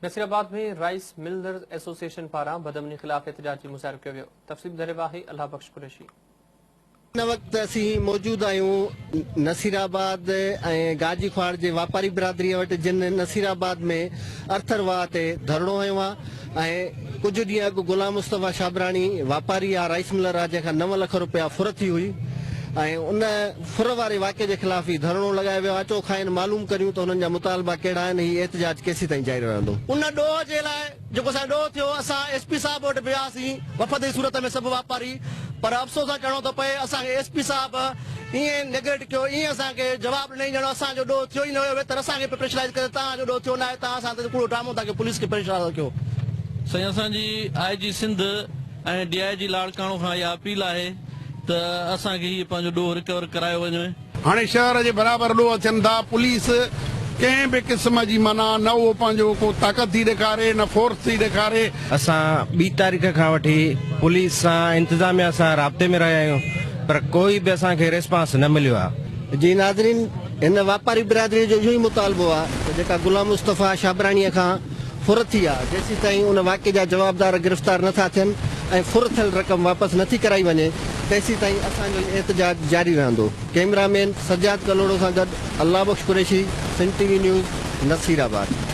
Nasirabad ۾ rice millers association پاران بدامني خلاف احتجاجي مظاهرو ڪيو ويو، تفصيل ٻڌائي رهيو آهي الله بخش قريشي. هن وقت اسين موجود آهيون نصيرآباد ۽ گاجي خواڙ جي واپاري برادري وٽ جن نصيرآباد ۾ ارٿر واهه تي ڌرڻو هنيو آهي ۽ ڪجهه ڏينهن اڳ غلام مصطفيٰ شابراڻي واپاري آ رائيس ملر آ جنهن کان نو لک روپيا ڦر ٿي هئي ۽ ان ڦر واري واقعي جي خلاف هي ڌرڻو لڳايو ويو آهي اچو کانئن معلوم ڪريون ته هنن جا مطالبا ڪهڙا آهن هي احتجاج ڪيسيتائين جاري رهندو. ان ڏوهه جي لاء جيڪو اسان جو ڏوهه ٿيو اسان ايس پي صاحب وٽ به وياسين وفد جي صورت ۾ سڀ واپاري پر افسوس سان چوڻو ٿو پئي اسان کي ايس پي صاحب ائين نيگليڪٽ ڪيو ائين اسان کي جواب ڏنائين ڄڻ اسان جو ڏوهه ٿيو ئي نه هيو ويتر اسان کي پئي پريشرائيز ڪري توهان جو ڏوهه ٿيو ناهي توهان اسان تي ڪوڙو ڊرامو ٿا ڪيو پوليس کي پريشرائيز ڪيو. سائين اسان جي I G Sindh ۽ D I G Larkana کان اها اپيل آهي ته اسان کي هي پنهنجو ڏوهه رڪور ڪرايو وڃي. هاڻي شهر جي برابر ڏوهه ٿين ٿا، پوليس ڪنهن به قسم جي معنيٰ نه اهو پنهنجو ڪو طاقت ٿي ڏيکاري نه فورس ٿي ڏيکاري. اسان ٻي تاريخ کان وٺي پوليس سان انتظاميا سان رابطي ۾ رهيا آهيون پر ڪوئي به اسان کي ريسپانس نه مليو آهي. جي ناظرين هن واپاري برادري جو اهو ئي مطالبو آهي ته جيڪا غلام مصطفيٰ شابراڻي کان ڦر ٿي آ، جيسيتائين ان واقعي جا جوابدار گرفتار نه ٿا ٿين ۽ ڦر ٿيل رقم واپس نه ٿي ڪرائي وڃي، تيسيتائين اسان جو هي احتجاج جاري رهندو. ڪئميرا مين سجاد ڪلهوڙو سان گڏ Allah Bakhsh Qureshi, Sindh T V news, Nasirabad.